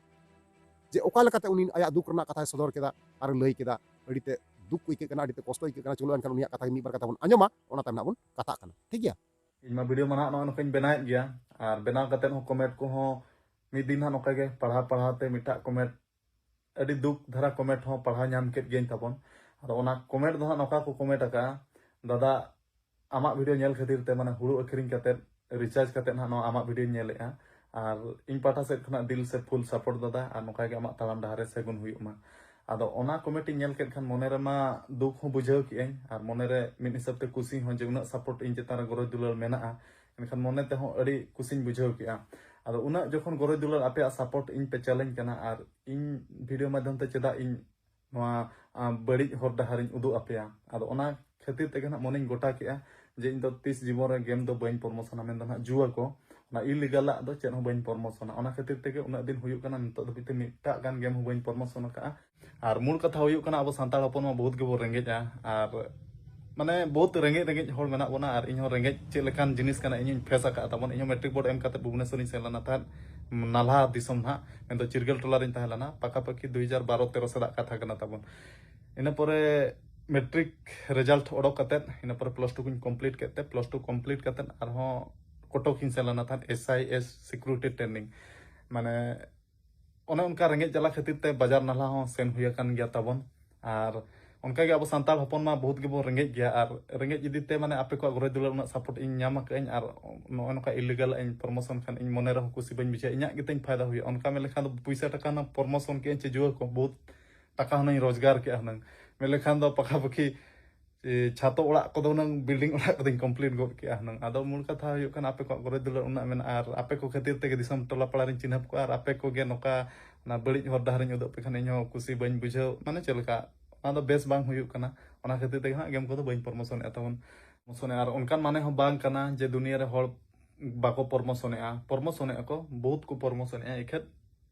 ᱡᱮ ᱚᱠᱟ ᱞᱮᱠᱟᱛᱮ ᱩᱱᱤ ᱟᱭᱟᱜ ᱫᱩᱠ ᱨᱮᱱᱟᱜ ᱠᱟᱛᱷᱟᱭ ᱥᱚᱫᱚᱨ ᱠᱮᱫᱟ ᱟᱨ ᱞᱟᱹᱭ ᱠᱮᱫᱟ᱾ ᱟᱹᱰᱤ ᱛᱮ ᱫᱩᱠ ᱠᱚ ᱟᱹᱭᱠᱟᱹᱜ ᱠᱟᱱᱟ, ᱟᱹᱰᱤ ᱛᱮ ᱠᱚᱥᱴᱚ ᱟᱹᱭᱠᱟᱹᱜ ᱠᱟᱱᱟ᱾ ᱪᱚᱞᱚ ᱮᱱᱠᱷᱟᱱ ᱩᱱᱤᱭᱟᱜ ᱠᱟᱛᱷᱟ ᱜᱮ ᱢᱤᱫ ᱵᱟᱨ ᱠᱟᱛᱷᱟ ᱵᱚᱱ ᱟᱸᱡᱚᱢᱟ, ᱚᱱᱟ ᱛᱟᱭᱚᱢ ᱱᱟᱜ ᱵᱚᱱ ᱠᱟᱛᱷᱟᱜ ᱠᱟᱱᱟ, ᱴᱷᱤᱠ ᱜᱮᱭᱟ? ᱤᱧ ᱢᱟ ᱵᱷᱤᱰᱤᱭᱳ ᱢᱟ ᱱᱟᱦᱟᱜ ᱱᱚᱜᱼᱚᱭ ᱱᱚᱝᱠᱟᱧ ᱵᱮᱱᱟᱣᱮᱫ ᱜᱮᱭᱟ, ᱟᱨ ᱵᱮᱱᱟᱣ ᱠᱟᱛᱮᱫ ᱦᱚᱸ ᱠᱚᱢᱮᱱᱴ ᱠᱚᱦᱚᱸ ᱢᱤᱫ ᱫᱤᱱ ᱱᱟᱦᱟᱜ ᱱᱚᱝᱠᱟ ᱜᱮ ᱯᱟᱲᱦᱟᱣ ᱯᱟᱲᱦᱟᱣ ᱛᱮ ᱢᱤᱫᱴᱟᱜ ᱠᱚᱢᱮᱱᱴ, ᱟᱹᱰᱤ ᱫᱩᱠ ᱫᱷᱟᱨᱟ ᱠᱚᱢᱮᱱᱴ ᱦᱚᱸ ᱯᱟᱲᱦᱟᱣ ᱧᱟᱢ ᱠᱮᱫ ᱜᱤᱭᱟᱹᱧ ᱛᱟᱵᱚᱱ᱾ ᱟᱫᱚ ᱚᱱᱟ ᱠᱚᱢᱮᱱᱴ ᱫᱚ ᱦᱟᱸᱜ ᱱᱚᱝᱠᱟ ᱠᱚ ᱠᱚᱢᱮᱱᱴ ᱟᱠᱟᱜᱼᱟ, ᱫᱟᱫᱟ, ᱟᱢᱟᱜ ᱵᱷᱤᱰᱤᱭᱳ ᱧᱮᱞ ᱠᱷᱟᱹᱛᱤᱨ ᱛᱮ, ᱢᱟᱱᱮ ᱦᱩᱲᱩ ᱟᱹᱠᱷᱨᱤᱧ ᱠᱟᱛᱮᱫ, ᱨᱤᱪᱟᱨᱡᱽ ᱠᱟᱛᱮᱫ ᱦᱟᱸᱜ ᱱᱚᱣᱟ ᱟᱢᱟᱜ ᱵᱷᱤᱰᱤᱭᱳᱧ ᱧᱮᱞᱮᱫᱼᱟ, ᱟᱨ ᱤᱧ ᱯᱟᱦᱴᱟ ᱥᱮᱫ ᱠᱷᱚᱱᱟᱜ ᱫᱤᱞ ᱥᱮ ᱯᱷᱩᱞ ᱥᱟᱯᱳᱨᱴ ᱫᱟᱫᱟ, ᱟᱨ ᱱᱚᱝᱠᱟ ᱜᱮ ᱟᱢᱟᱜ ᱛᱟᱲᱟᱢ ᱰᱟᱦᱟᱨ ᱨᱮ ᱥᱟᱹᱜᱩᱱ ᱦᱩᱭᱩᱜ ᱢᱟ᱾ ᱟᱫᱚ ᱚᱱᱟ ᱠᱚᱢᱮᱱᱴ ᱤᱧ ᱧᱮᱞ ᱠᱮᱫ ᱠᱷᱟᱱ ᱢᱚᱱᱮ ᱨᱮᱢᱟ ᱫᱩᱠ ᱦᱚᱸ ᱵᱩᱡᱷᱟᱹᱣ ᱠᱮᱜᱼᱟᱹᱧ, ᱟᱨ ᱢᱚᱱᱮ ᱨᱮ ᱢᱤᱫ ᱦᱤᱥᱟᱹᱵ ᱛᱮ ᱠᱩᱥᱤ ᱦᱚᱸ, ᱡᱮ ᱩᱱᱟᱹᱜ ᱥᱟᱯᱳᱨᱴ ᱤᱧ ᱪᱮᱛᱟᱱ ᱨᱮ ᱜᱚᱨᱚᱡᱽ ᱫᱩᱞᱟᱹᱲ ᱢᱮᱱᱟᱜᱼᱟ, ᱮᱱᱠᱷᱟᱱ ᱢᱚᱱᱮ ᱛᱮᱦᱚᱸ ᱟᱹᱰᱤ ᱠᱩᱥᱤᱧ ᱵᱩᱡᱷᱟᱹᱣ ᱠᱮᱜᱼᱟ᱾ ᱟᱫᱚ ᱩᱱᱟᱹᱜ ᱡᱚᱠᱷᱚᱱ ᱜᱚᱨᱚᱡᱽ ᱫᱩᱞᱟᱹᱲ ᱟᱯᱮᱭᱟᱜ ᱥᱟᱯᱳᱨᱴ ᱤᱧ ᱯᱮ ᱪᱟᱞᱟᱹᱧ ᱠᱟᱱᱟ, ᱟᱨ ᱤᱧ ᱵᱷᱤᱰᱤᱭᱳ ᱢᱟᱫᱽᱫᱷᱚᱢ ᱛᱮ ᱪᱮᱫᱟᱜ ᱤᱧ ᱱᱚᱣᱟ, ᱟᱸ, ᱵᱟᱹᱲᱤᱡ ᱦᱚᱨ ᱰᱟᱦᱟᱨᱤᱧ ᱩᱫᱩᱜ ᱟᱯᱮᱭᱟ? ᱟᱫᱚ ᱚᱱᱟ ᱠᱷᱟᱹᱛᱤᱨ ᱛᱮᱜᱮ ᱱᱟᱦᱟᱜ ᱢᱚᱱᱮᱧ ᱜᱚᱴᱟ ᱠᱮᱜᱼᱟ ᱡᱮ ᱤᱧ ᱫᱚ ᱛᱤᱥ ᱡᱤᱵᱚᱱ ᱨᱮ ᱜᱮᱢ ᱫᱚ ᱵᱟᱹᱧ ᱯᱨᱚᱢᱳᱥᱚᱱᱟ, ᱢᱮᱱᱫᱚ ᱱᱟᱦᱟᱜ ᱡᱩᱣᱟᱹ ᱠᱚ, ᱚᱱᱟ ᱤᱞᱤᱜᱟᱞᱟᱜ ᱫᱚ ᱪᱮᱫ ᱦᱚᱸ ᱵᱟᱹᱧ ᱯᱨᱚᱢᱳᱥᱚᱱᱟ᱾ ᱚᱱᱟ ᱠᱷᱟᱹᱛᱤᱨ ᱛᱮᱜᱮ ᱩᱱᱟᱹᱜ ᱫᱤᱱ ᱦᱩᱭᱩᱜ ᱠᱟᱱᱟ, ᱱᱤᱛᱚᱜ ᱫᱷᱟᱹᱵᱤᱡ ᱛᱮ ᱢᱤᱫᱴᱟᱜ ᱜᱟᱱ ᱜᱮᱢ ᱦᱚᱸ ᱵᱟᱹᱧ ᱯᱨᱚᱢᱳᱥᱚᱱ ᱟᱠᱟᱫᱼᱟ᱾ ᱟᱨ ᱢᱩᱞ ᱠᱟᱛᱷᱟ ᱦᱩᱭᱩᱜ ᱠᱟᱱᱟ, ᱟᱵᱚ ᱥᱟᱱᱛᱟᱲ ᱦᱚᱯᱚᱱ ᱢᱟ ᱵᱚᱦᱩᱛ ᱜᱮᱵᱚ ᱨᱮᱸᱜᱮᱡᱼᱟ, ᱟᱨ ᱢᱟᱱᱮ ᱵᱚᱦᱩᱛ ᱨᱮᱸᱜᱮᱡ ᱨᱮᱸᱜᱮᱡ ᱦᱚᱲ ᱢᱮᱱᱟᱜ ᱵᱚᱱᱟ, ᱟᱨ ᱤᱧᱦᱚᱸ ᱨᱮᱸᱜᱮᱡ ᱪᱮᱫ ᱞᱮᱠᱟᱱ ᱡᱤᱱᱤᱥ ᱠᱟᱱᱟ ᱤᱧ ᱦᱚᱸᱧ ᱯᱷᱮᱥ ᱟᱠᱟᱫ ᱛᱟᱵᱚᱱ᱾ ᱤᱧᱦᱚᱸ ᱢᱮᱴᱨᱤᱠ ᱵᱳᱨᱰ ᱮᱢ ᱠᱟᱛᱮ ᱵᱷᱩᱵᱽᱱᱮᱥᱚᱨ ᱤᱧ ᱥᱮᱱ ᱞᱮᱱᱟ ᱛᱟᱦᱮᱸᱫ, ᱱᱟᱞᱦᱟ ᱫᱤᱥᱚᱢ ᱱᱟᱦᱟᱜ, ᱢᱮᱱᱫᱚ ᱪᱤᱨᱜᱟᱹᱞ ᱴᱚᱞᱟ ᱨᱤᱧ ᱛᱟᱦᱮᱸ ᱞᱮᱱᱟ, ᱯᱟᱠᱟ ᱯᱟᱠᱤ ᱫᱩ ᱦᱟᱡᱟᱨ ᱵᱟᱨᱚ ᱛᱮᱨᱚ ᱥᱮᱫᱟᱜ ᱠᱟᱛᱷᱟ ᱠᱟᱱᱟ ᱛᱟᱵᱚᱱ᱾ ᱤᱱᱟᱹ ᱯᱚᱨᱮ ᱢᱮᱴᱨᱤᱠ ᱨᱮᱡᱟᱞᱴ ᱚᱰᱚᱠ ᱠᱟᱛᱮᱫ, ᱤᱱᱟᱹ ᱯᱚᱨᱮ ᱯᱞᱟᱥ ᱴᱩ ᱠᱚᱧ ᱠᱚᱢᱯᱞᱤᱴ ᱠᱮᱫ ᱛᱮ, ᱯᱞᱟᱥ ᱴᱩ ᱠᱚᱢᱯᱞᱤᱴ ᱠᱟᱛᱮᱫ ᱟᱨᱦᱚᱸ ᱠᱚᱴᱚᱠ ᱤᱧ ᱥᱮᱱ ᱞᱮᱱᱟ ᱛᱟᱦᱮᱸᱫ, S I S security training. ᱢᱟᱱᱮ ᱚᱱᱮ ᱚᱱᱠᱟ ᱨᱮᱸᱜᱮᱡ ᱡᱟᱞᱟ ᱠᱷᱟᱹᱛᱤᱨ ᱛᱮ ᱵᱟᱡᱟᱨ ᱱᱟᱞᱦᱟ ᱦᱚᱸ ᱥᱮᱱ ᱦᱩᱭ ᱟᱠᱟᱱ ᱜᱮᱭᱟ ᱛᱟᱵᱚᱱ᱾ ᱟᱨ ᱚᱱᱠᱟᱜᱮ ᱟᱵᱚ ᱥᱟᱱᱛᱟᱲ ᱦᱚᱯᱚᱱ ᱢᱟ ᱵᱚᱦᱩᱛ ᱜᱮᱵᱚᱱ ᱨᱮᱸᱜᱮᱡ ᱜᱮᱭᱟ, ᱟᱨ ᱨᱮᱸᱜᱮᱡ ᱤᱫᱤ ᱛᱮ ᱢᱟᱱᱮ ᱟᱯᱮ ᱠᱚᱣᱟᱜ ᱜᱚᱨᱚᱡᱽ ᱫᱩᱞᱟᱹᱲ ᱩᱱᱟᱹᱜ ᱥᱟᱯᱳᱨᱴ ᱤᱧ ᱧᱟᱢ ᱟᱠᱟᱫᱟᱹᱧ, ᱟᱨ ᱱᱚᱜᱼᱚᱭ ᱱᱚᱝᱠᱟ ᱤᱞᱤᱜᱟᱞ ᱤᱧ ᱯᱨᱚᱢᱳᱥᱚᱱ ᱠᱷᱟᱱ ᱤᱧ ᱢᱚᱱᱮ ᱨᱮᱦᱚᱸ ᱠᱩᱥᱤ ᱵᱟᱹᱧ ᱵᱩᱡᱷᱟᱹᱣᱟ, ᱤᱧᱟᱹᱜ ᱜᱮᱛᱤᱧ ᱯᱷᱟᱭᱫᱟ ᱦᱩᱭᱩᱜᱼᱟ᱾ ᱚᱱᱠᱟ ᱢᱮᱱ ᱞᱮᱠᱷᱟᱱ ᱫᱚ ᱯᱩᱭᱥᱟᱹ ᱴᱟᱠᱟ ᱨᱮᱱᱟᱜ ᱯᱨᱚᱢᱳᱥᱚᱱ ᱠᱮᱫ ᱟᱹᱧ ᱪᱮ ᱡᱩᱣᱟᱹ ᱠᱚ, ᱵᱚᱦᱩᱛ ᱴᱟᱠᱟ ᱦᱩᱱᱟᱹᱝ ᱨᱳᱡᱽᱜᱟᱨ ᱠᱮᱜᱼᱟ ᱦᱩᱱᱟᱹᱝ᱾ ᱢᱮᱱ ᱞᱮᱠᱷᱟᱱ ᱫᱚ ᱯᱟᱠᱷᱟ ᱯᱟᱹᱠᱷᱤ ᱮ, ᱪᱷᱟᱛᱚ ᱚᱲᱟᱜ ᱠᱚᱫᱚ ᱦᱩᱱᱟᱹᱝ ᱵᱤᱞᱰᱤᱝ ᱚᱲᱟᱜ ᱠᱚᱫᱚᱧ ᱠᱚᱢᱯᱞᱤᱴ ᱜᱚᱫ ᱠᱮᱜᱼᱟ ᱦᱩᱱᱟᱹᱝ᱾ ᱟᱫᱚ ᱢᱩᱞ ᱠᱟᱛᱷᱟ ᱦᱩᱭᱩᱜ ᱠᱟᱱᱟ, ᱟᱯᱮ ᱠᱚᱣᱟᱜ ᱜᱚᱨᱚᱡᱽ ᱫᱩᱞᱟᱹᱲ ᱩᱱᱟᱹᱜ ᱢᱮᱱᱟᱜᱼᱟ, ᱟᱨ ᱟᱯᱮ ᱠᱚ ᱠᱷᱟᱹᱛᱤᱨ ᱛᱮᱜᱮ ᱫᱤᱥᱚᱢ ᱴᱚᱞᱟ ᱯᱟᱲᱟ ᱨᱤᱧ ᱪᱤᱱᱦᱟᱹᱯ ᱠᱚᱜᱼᱟ, ᱟᱨ ᱟᱯᱮ ᱠᱚᱜᱮ ᱱᱚᱝᱠᱟ ᱚᱱᱟ ᱵᱟᱹᱲᱤᱡ ᱦᱚᱨ ᱰᱟᱦᱟᱨᱤᱧ ᱩᱫᱩᱜ ᱯᱮ ᱠᱷᱟᱱ ᱤᱧᱦᱚᱸ ᱠᱩᱥᱤ ᱵᱟᱹᱧ ᱵᱩᱡᱷᱟᱹᱣ, ᱢᱟᱱᱮ ᱪᱮᱫ ᱞᱮᱠᱟ, ᱚᱱᱟ ᱫᱚ ᱵᱮᱥ ᱵᱟᱝ ᱦᱩᱭᱩᱜ ᱠᱟᱱᱟ᱾ ᱚᱱᱟ ᱠᱷᱟᱹᱛᱤᱨ ᱛᱮᱜᱮ ᱦᱟᱸᱜ ᱜᱮᱢ ᱠᱚᱫᱚ ᱵᱟᱹᱧ ᱯᱨᱚᱢᱳᱥᱚᱱᱮᱫᱼᱟ ᱛᱟᱵᱚᱱ᱾ ᱯᱨᱚᱢᱳᱥᱚᱱᱮᱫᱼᱟ, ᱟᱨ ᱚᱱᱠᱟᱱ ᱢᱟᱱᱮ ᱦᱚᱸ ᱵᱟᱝ ᱠᱟᱱᱟ ᱡᱮ ᱫᱩᱱᱤᱭᱟᱹ ᱨᱮ ᱦᱚᱲ ᱵᱟᱠᱚ ᱯᱨᱚᱢᱳᱥᱚᱱᱮᱫᱼᱟ, ᱯᱨᱚᱢᱳᱥᱚᱱᱮᱫᱼᱟ ᱠᱚ, ᱵᱚᱦᱩᱛ ᱠᱚ ᱯᱨᱚᱢᱳᱥᱚᱱᱮᱫᱼᱟ, ᱮᱠᱷᱮᱱ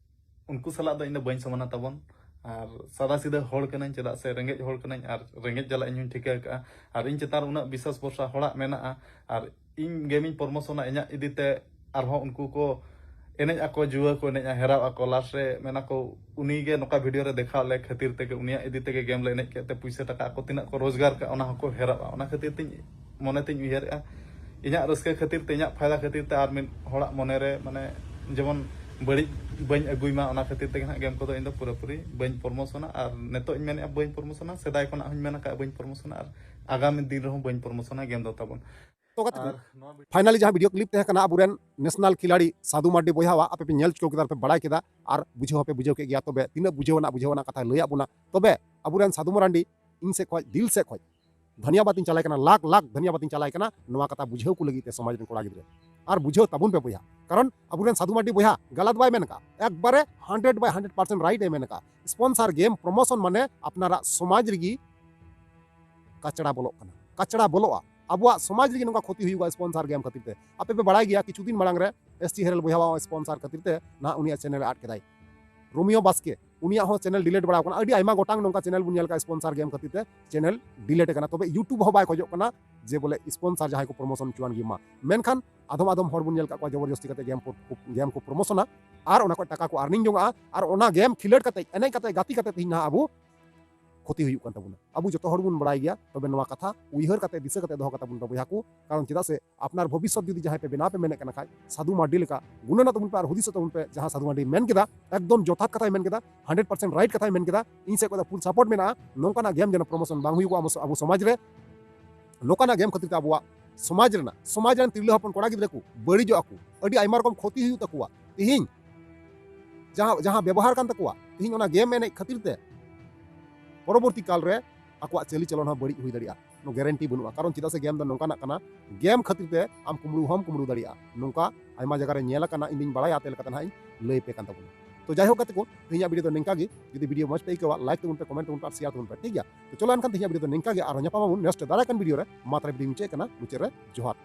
ᱩᱱᱠᱩ ᱥᱟᱞᱟᱜ ᱫᱚ ᱤᱧ ᱫᱚ ᱵᱟᱹᱧ ᱥᱚᱢᱟᱱᱟ ᱛᱟᱵᱚᱱ᱾ ᱟᱨ ᱥᱟᱫᱟ ᱥᱤᱫᱟᱹ ᱦᱚᱲ ᱠᱟᱹᱱᱟᱹᱧ, ᱪᱮᱫᱟᱜ ᱥᱮ ᱨᱮᱸᱜᱮᱡ ᱦᱚᱲ ᱠᱟᱹᱱᱟᱹᱧ, ᱟᱨ ᱨᱮᱸᱜᱮᱡ ᱡᱟᱞᱟ ᱤᱧ ᱦᱚᱸᱧ ᱴᱷᱤᱠᱟᱹ ᱟᱠᱟᱫᱼᱟ᱾ ᱟᱨ ᱤᱧ ᱪᱮᱛᱟᱱ ᱨᱮ ᱩᱱᱟᱹᱜ ᱵᱤᱥᱥᱟᱥ ᱵᱷᱚᱨᱥᱟ ᱦᱚᱲᱟᱜ ᱢᱮᱱᱟᱜᱼᱟ, ᱟᱨ ᱤᱧ ᱜᱮᱢᱤᱧ ᱯᱨᱚᱢᱳᱥᱚᱱᱟ ᱤᱧᱟᱹᱜ ᱤᱫᱤ ᱛᱮ, ᱟᱨᱦᱚᱸ ᱩᱱᱠᱩ ᱠᱚ ᱮᱱᱮᱡ ᱟᱠᱚ, ᱡᱩᱣᱟᱹ ᱠᱚ ᱮᱱᱮᱡᱼᱟ, ᱦᱮᱨᱟᱣ ᱟᱠᱚ, ᱞᱟᱥᱴ ᱨᱮ ᱢᱮᱱᱟ ᱠᱚ, ᱩᱱᱤ ᱜᱮ ᱱᱚᱝᱠᱟ ᱵᱷᱤᱰᱤᱭᱳ ᱨᱮ ᱫᱮᱠᱷᱟᱣ ᱞᱮ ᱠᱷᱟᱹᱛᱤᱨ ᱛᱮᱜᱮ, ᱩᱱᱤᱭᱟᱜ ᱤᱫᱤ ᱛᱮᱜᱮ ᱜᱮᱢ ᱞᱮ ᱮᱱᱮᱡ ᱠᱮᱫ ᱛᱮ ᱯᱩᱭᱥᱟᱹ ᱴᱟᱠᱟ ᱟᱠᱚ ᱛᱤᱱᱟᱹᱜ ᱠᱚ ᱨᱳᱡᱽᱜᱟᱨ ᱠᱟᱜᱼᱟ, ᱚᱱᱟ ᱦᱚᱸᱠᱚ ᱦᱮᱨᱟᱣᱟ᱾ ᱚᱱᱟ ᱠᱷᱟᱹᱛᱤᱨ ᱛᱤᱧ ᱢᱚᱱᱮ ᱛᱤᱧ ᱩᱭᱦᱟᱹᱨᱮᱜᱼᱟ, ᱤᱧᱟᱹᱜ ᱨᱟᱹᱥᱠᱟᱹ ᱠᱷᱟᱹᱛᱤᱨ ᱛᱮ, ᱤᱧᱟᱹᱜ ᱯᱷᱟᱭᱫᱟ ᱠᱷᱟᱹᱛᱤᱨ ᱛᱮ ᱟᱨ ᱢᱤᱫ ᱦᱚᱲᱟᱜ ᱢᱚᱱᱮ ᱨᱮ ᱢᱟᱱᱮ ᱡᱮᱢᱚᱱ ᱵᱟᱹᱲᱤᱡ ᱵᱟᱹᱧ ᱟᱹᱜᱩᱭ ᱢᱟ, ᱚᱱᱟ ᱠᱷᱟᱹᱛᱤᱨ ᱛᱮᱜᱮ ᱦᱟᱸᱜ ᱜᱮᱢ ᱠᱚᱫᱚ ᱤᱧ ᱫᱚ ᱯᱩᱨᱟᱹᱯᱩᱨᱤ ᱵᱟᱹᱧ ᱯᱨᱚᱢᱳᱥᱚᱱᱟ᱾ ᱟᱨ ᱱᱤᱛᱚᱜ ᱤᱧ ᱢᱮᱱᱮᱫᱼᱟ ᱵᱟᱹᱧ ᱯᱨᱚᱢᱳᱥᱚᱱᱟ, ᱥᱮᱫᱟᱭ ᱠᱷᱚᱱᱟᱜ ᱦᱚᱸᱧ ᱢᱮᱱ ᱟᱠᱟᱫᱼᱟ ᱵᱟᱹᱧ ᱯᱨᱚᱢᱳᱥᱚᱱᱟ, ᱟᱨ ᱟᱜᱟᱢᱤ ᱫᱤᱱ ᱨᱮᱦᱚᱸ ᱵᱟᱹᱧ ᱯᱨᱚᱢᱳᱥᱚᱱᱟ ᱜᱮᱢ ᱫᱚ ᱛᱟᱵᱚᱱ᱾ ᱛᱚ ᱜᱟᱛᱮ ᱠᱚ, ᱟᱨ ᱱᱚᱣᱟ ᱵᱷᱤᱰᱤᱭᱳ ᱯᱷᱟᱭᱱᱟᱞᱤ ᱡᱟᱦᱟᱸ ᱵᱷᱤᱰᱤᱭᱳ ᱠᱞᱤᱯ ᱛᱟᱦᱮᱸ ᱠᱟᱱᱟ ᱟᱵᱚᱨᱮᱱ ᱱᱮᱥᱱᱟᱞ ᱠᱷᱤᱞᱟᱲᱤ ᱥᱟᱫᱷᱩ ᱢᱟᱨᱰᱤ ᱵᱚᱭᱦᱟᱣᱟᱜ, ᱟᱯᱮ ᱯᱮ ᱧᱮᱞ ᱪᱩᱠᱟᱹᱣ ᱠᱮᱫᱟ, ᱯᱮ ᱵᱟᱲᱟᱭ ᱠᱮᱫᱟ, ᱟᱨ ᱵᱩᱡᱷᱟᱹᱣ ᱦᱚᱸᱯᱮ ᱵᱩᱡᱷᱟᱹᱣ ᱠᱮᱫ ᱜᱮᱭᱟ᱾ ᱛᱚᱵᱮ ᱛᱤᱱᱟᱹᱜ ᱵᱩᱡᱷᱟᱹᱣ ᱟᱱᱟᱜ ᱵᱩᱡᱷᱟᱹᱣ ᱟᱱᱟᱜ ᱠᱟᱛᱷᱟᱭ ᱞᱟᱹᱭᱟᱫ ᱵᱚᱱᱟ, ᱛᱚᱵᱮ ᱟᱵᱚᱨᱮᱱ ᱥᱟᱫᱷᱩ ᱢᱟᱨᱟᱱᱰᱤ ᱤᱧ ᱥᱮᱫ ᱠᱷᱚᱱ, ᱫᱤᱞ ᱥᱮᱫ ᱠᱷᱚᱱ ᱫᱷᱟᱱᱤᱭᱟᱵᱟᱫ ᱤᱧ ᱪᱟᱞᱟᱭ ᱠᱟᱱᱟ, ᱞᱟᱠᱷ ᱞᱟᱠᱷ ᱫᱷᱟᱱᱤᱭᱟᱵᱟᱫ ᱤᱧ ᱪᱟᱞᱟᱭ ᱠᱟᱱᱟ ᱱᱚᱣᱟ ᱠᱟᱛᱷᱟ ᱵᱩᱡᱷᱟᱹᱣ ᱠᱚ ᱞᱟᱹᱜᱤᱫ ᱛᱮ, ᱥᱚᱢᱟᱡᱽ ᱨᱮᱱ ᱠᱚᱲᱟ ᱜᱤᱫᱽᱨᱟᱹ᱾ ᱟᱨ ᱵᱩᱡᱷᱟᱹᱣ ᱛᱟᱵᱚᱱ ᱯᱮ ᱵᱚᱭᱦᱟ, ᱠᱟᱨᱚᱱ ᱟᱵᱚᱨᱮᱱ ᱥᱟᱫᱷᱩ ᱢᱟᱨᱰᱤ ᱵᱚᱭᱦᱟ ᱜᱟᱞᱟᱛ ᱵᱟᱭ ᱢᱮᱱ ᱟᱠᱟᱫ, ᱮᱠᱵᱟᱨᱮ hundred by hundred percent right ᱮ ᱢᱮᱱ ᱟᱠᱟᱫ᱾ ᱥᱯᱚᱱᱥᱟᱨ ᱜᱮᱢ ᱯᱨᱚᱢᱳᱥᱚᱱ ᱢᱟᱱᱮ ᱟᱯᱱᱟᱨᱟᱜ ᱥᱚᱢᱟᱡᱽ ᱨᱮᱜᱮ ᱠᱟᱪᱲᱟ ᱵᱚᱞᱚᱜ ᱠᱟᱱᱟ, ᱠᱟᱪᱲᱟ ᱵᱚᱞᱚᱜᱼᱟ᱾ ᱟᱵᱚᱣᱟᱜ ᱥᱚᱢᱟᱡᱽ ᱨᱮᱜᱮ ᱱᱚᱝᱠᱟ ᱠᱷᱚᱛᱤ ᱦᱩᱭᱩᱜᱼᱟ ᱥᱯᱚᱱᱥᱟᱨ ᱜᱮᱢ ᱠᱷᱟᱹᱛᱤᱨ ᱛᱮ᱾ ᱟᱯᱮ ᱯᱮ ᱵᱟᱲᱟᱭ ᱜᱮᱭᱟ, ᱠᱤᱪᱷᱩ ᱫᱤᱱ ᱢᱟᱲᱟᱝ ᱨᱮ ᱮᱥ ᱴᱤ ᱦᱮᱨᱮᱞ ᱵᱚᱭᱦᱟᱣᱟᱜ ᱥᱯᱚᱱᱥᱟᱨ ᱠᱷᱟᱹᱛᱤᱨ ᱛᱮ ᱱᱟᱦᱟᱜ ᱩᱱᱤᱭᱟᱜ ᱪᱮᱱᱮᱞ ᱮ ᱟᱫ ᱠᱮᱫᱟᱭ᱾ ᱨᱳᱢᱤᱭᱳ ᱵᱟᱥᱠᱮ, ᱩᱱᱤᱭᱟᱜ ᱦᱚᱸ ᱪᱮᱱᱮᱞ ᱰᱤᱞᱤᱴ ᱵᱟᱲᱟᱣ ᱠᱟᱱᱟ᱾ ᱟᱹᱰᱤ ᱟᱭᱢᱟ ᱜᱚᱴᱟᱝ ᱱᱚᱝᱠᱟ ᱪᱮᱱᱮᱞ ᱵᱚᱱ ᱧᱮᱞ ᱠᱟᱜᱼᱟ ᱥᱯᱚᱱᱥᱟᱨ ᱜᱮᱢ ᱠᱷᱟᱹᱛᱤᱨ ᱛᱮ ᱪᱮᱱᱮᱞ ᱰᱤᱞᱤᱴ ᱟᱠᱟᱱᱟ᱾ ᱛᱚᱵᱮ YouTube ᱦᱚᱸ ᱵᱟᱭ ᱠᱷᱚᱡᱚᱜ ᱠᱟᱱᱟ ᱡᱮ ᱵᱚᱞᱮ ᱥᱯᱚᱱᱥᱟᱨ ᱡᱟᱦᱟᱸᱭ ᱠᱚ ᱯᱨᱚᱢᱳᱥᱚᱱ ᱦᱚᱪᱚᱣᱟᱱ ᱜᱮ ᱢᱟ᱾ ᱢᱮᱱᱠᱷᱟᱱ ᱟᱫᱚᱢ ᱟᱫᱚᱢ ᱦᱚᱲ ᱵᱚᱱ ᱧᱮᱞ ᱠᱟᱜ ᱠᱚᱣᱟ ᱡᱚᱵᱚᱨᱡᱚᱥᱛᱤ ᱠᱟᱛᱮ ᱜᱮᱢ ᱠᱚ, ᱜᱮᱢ ᱠᱚ ᱯᱨᱚᱢᱳᱥᱚᱱᱟ ᱟᱨ ᱚᱱᱟ ᱠᱷᱚᱱ ᱴᱟᱠᱟ ᱠᱚ ᱟᱨᱱᱤᱝ ᱡᱚᱝᱟᱜᱼᱟ ᱟᱨ ᱚᱱᱟ ᱜᱮᱢ ᱠᱷᱤᱞᱟᱹᱰ ᱠᱟᱛᱮ, ᱮᱱᱮᱡ ᱠᱟᱛᱮ, ᱜᱟᱛᱮ ᱠᱟᱛᱮ ᱛᱮᱦᱮᱧ ᱱᱟᱦᱟᱜ ᱟᱵᱚ ᱠᱷᱚᱛᱤ ᱦᱩᱭᱩᱜ ᱠᱟᱱ ᱛᱟᱵᱚᱱᱟ᱾ ᱟᱵᱚ ᱡᱚᱛᱚ ᱦᱚᱲ ᱵᱚᱱ ᱵᱟᱲᱟᱭ ᱜᱮᱭᱟ, ᱛᱚᱵᱮ ᱱᱚᱣᱟ ᱠᱟᱛᱷᱟ ᱩᱭᱦᱟᱹᱨ ᱠᱟᱛᱮ, ᱫᱤᱥᱟᱹ ᱠᱟᱛᱮ ᱫᱚᱦᱚ ᱠᱟᱛᱟ ᱵᱚᱱ ᱯᱮ ᱵᱚᱭᱦᱟ ᱠᱚ, ᱠᱟᱨᱚᱱ ᱪᱮᱫᱟᱜ ᱥᱮ ᱟᱯᱱᱟᱨ ᱵᱷᱚᱵᱤᱥᱥᱚᱛ ᱡᱩᱫᱤ ᱡᱟᱦᱟᱸᱭ ᱯᱮ ᱵᱮᱱᱟᱣ ᱯᱮ ᱢᱮᱱᱮᱫ ᱠᱟᱱᱟ ᱠᱷᱟᱡ, ᱥᱟᱹᱫᱷᱩ ᱢᱟᱨᱰᱤ ᱞᱮᱠᱟ ᱜᱩᱱᱟᱹᱱᱚᱜ ᱛᱟᱵᱚᱱ ᱯᱮ ᱟᱨ ᱦᱩᱫᱤᱥᱚᱜ ᱛᱟᱵᱚᱱ ᱯᱮ, ᱡᱟᱦᱟᱸ ᱥᱟᱹᱫᱷᱩ ᱢᱟᱨᱰᱤ ᱢᱮᱱ ᱠᱮᱫᱟ, ᱮᱠᱫᱚᱢ ᱡᱚᱛᱷᱟᱛ ᱠᱟᱛᱷᱟᱭ ᱢᱮᱱ ᱠᱮᱫᱟ, ᱦᱟᱱᱰᱨᱮᱰ ᱯᱟᱨᱥᱮᱱᱴ ᱨᱟᱭᱤᱴ ᱠᱟᱛᱷᱟᱭ ᱢᱮᱱ ᱠᱮᱫᱟ᱾ ᱤᱧ ᱥᱮᱫ ᱠᱷᱚᱱ ᱫᱚ ᱯᱷᱩᱞ ᱥᱟᱯᱳᱨᱴ ᱢᱮᱱᱟᱜᱼᱟ᱾ ᱱᱚᱝᱠᱟᱱᱟᱜ ᱜᱮᱢ ᱡᱮᱱᱚ ᱯᱨᱚᱢᱳᱥᱚᱱ ᱵᱟᱝ ᱦᱩᱭᱩᱜᱼᱟ ᱟᱵᱚ ᱥᱚ-, ᱟᱵᱚ ᱥᱚᱢᱟᱡᱽ ᱨᱮ᱾ ᱱᱚᱝᱠᱟᱱᱟᱜ ᱜᱮᱢ ᱠᱷᱟᱹᱛᱤᱨ ᱛᱮ ᱟᱵᱚᱣᱟᱜ ᱥᱚᱢᱟᱡᱽ ᱨᱮᱱᱟᱜ, ᱥᱚᱢᱟᱡᱽ ᱨᱮᱱ ᱛᱤᱨᱞᱟᱹ ᱦᱚᱯᱚᱱ ᱠᱚᱲᱟ ᱜᱤᱫᱽᱨᱟᱹ ᱠᱚ ᱵᱟᱹᱲᱤᱡᱚᱜ ᱟᱠᱚ, ᱟᱹᱰᱤ ᱟᱭᱢᱟ ᱨᱚᱠᱚᱢ ᱠᱷᱚᱛᱤ ᱦᱩᱭᱩᱜ ᱛᱟᱠᱚᱣᱟ᱾ ᱛᱤᱦᱤᱧ ᱡᱟᱦᱟᱸ, ᱡᱟᱦᱟᱸ ᱵᱮᱵᱚᱦᱟᱨ ᱠᱟᱱ ᱛᱟᱠᱚᱣᱟ, ᱛᱤᱦᱤᱧ ᱚᱱᱟ ᱜᱮᱢ ᱮᱱᱮᱡ ᱠᱷᱟᱹᱛᱤᱨ ᱛᱮ ᱯᱚᱨᱚᱵᱚᱨᱛᱤ ᱠᱟᱞ ᱨᱮ ᱟᱠᱚᱣᱟᱜ ᱪᱟᱹᱞᱤ ᱪᱚᱞᱚᱱ ᱦᱚᱸ ᱵᱟᱹᱲᱤᱡ ᱦᱩᱭ ᱫᱟᱲᱮᱭᱟᱜᱼᱟ, ᱠᱳᱱᱳ ᱜᱮᱨᱮᱱᱴᱤ ᱵᱟᱹᱱᱩᱜᱼᱟ᱾ ᱠᱟᱨᱚᱱ ᱪᱮᱫᱟᱜ ᱥᱮ ᱜᱮᱢ ᱫᱚ ᱱᱚᱝᱠᱟᱱᱟᱜ ᱠᱟᱱᱟ, ᱜᱮᱢ ᱠᱷᱟᱹᱛᱤᱨ ᱛᱮ ᱟᱢ ᱠᱩᱢᱵᱽᱲᱩ ᱦᱚᱸᱢ ᱠᱩᱢᱵᱽᱲᱩ ᱫᱟᱲᱮᱭᱟᱜᱼᱟ᱾ ᱱᱚᱝᱠᱟ ᱟᱭᱢᱟ ᱡᱟᱭᱜᱟ ᱨᱮ ᱧᱮᱞ ᱟᱠᱟᱱᱟ, ᱤᱧ ᱫᱩᱧ ᱵᱟᱲᱟᱭᱟ ᱟᱛᱮ ᱞᱮᱠᱟᱛᱮ ᱱᱟᱦᱟᱜ ᱤᱧ ᱞᱟᱹᱭ ᱟᱯᱮ ᱠᱟᱱ ᱛᱟᱵᱚᱱᱟ᱾ ᱛᱚ ᱡᱟᱭᱦᱳᱠ ᱜᱟᱛᱮ ᱠᱚ, ᱛᱮᱦᱮᱧᱟᱜ ᱵᱷᱤᱰᱤᱭᱳ ᱫᱚ ᱱᱤᱝᱠᱟ ᱜᱮ᱾ ᱡᱩᱫᱤ ᱵᱷᱤᱰᱤᱭᱳ ᱢᱚᱡᱽ ᱯᱮ ᱟᱹᱭᱠᱟᱹᱣᱟ, ᱞᱟᱭᱤᱠ ᱛᱟᱵᱚᱱ ᱯᱮ, ᱠᱚᱢᱮᱱᱴ ᱛᱟᱵᱚᱱ ᱯᱮ ᱟᱨ ᱥᱮᱭᱟᱨ ᱛᱟᱵᱚᱱ ᱯᱮ, ᱴᱷᱤᱠ ᱜᱮᱭᱟ? ᱛᱚ ᱪᱚᱞᱚ ᱮᱱᱠᱷᱟᱱ ᱛᱮᱦᱮᱧᱟᱜ ᱵᱷᱤᱰᱤᱭᱳ ᱫᱚ ᱱᱤᱝᱠᱟ ᱜᱮ, ᱟᱨᱦᱚᱸ ᱧᱟᱯᱟᱢ ᱟᱵᱚᱱ ᱱᱮᱠᱥᱴ ᱫᱟᱨᱟᱭ ᱠᱟᱱ ᱵᱷᱤᱰᱤᱭᱳ ᱨᱮ᱾ ᱢᱟ ᱛᱟᱦᱞᱮ ᱵᱷᱤᱰᱤᱭᱳ ᱢᱩᱪᱟᱹᱫ ᱠᱟᱱᱟ, ᱢᱩᱪᱟᱹᱫ ᱨᱮ ᱡᱚᱦᱟᱨ᱾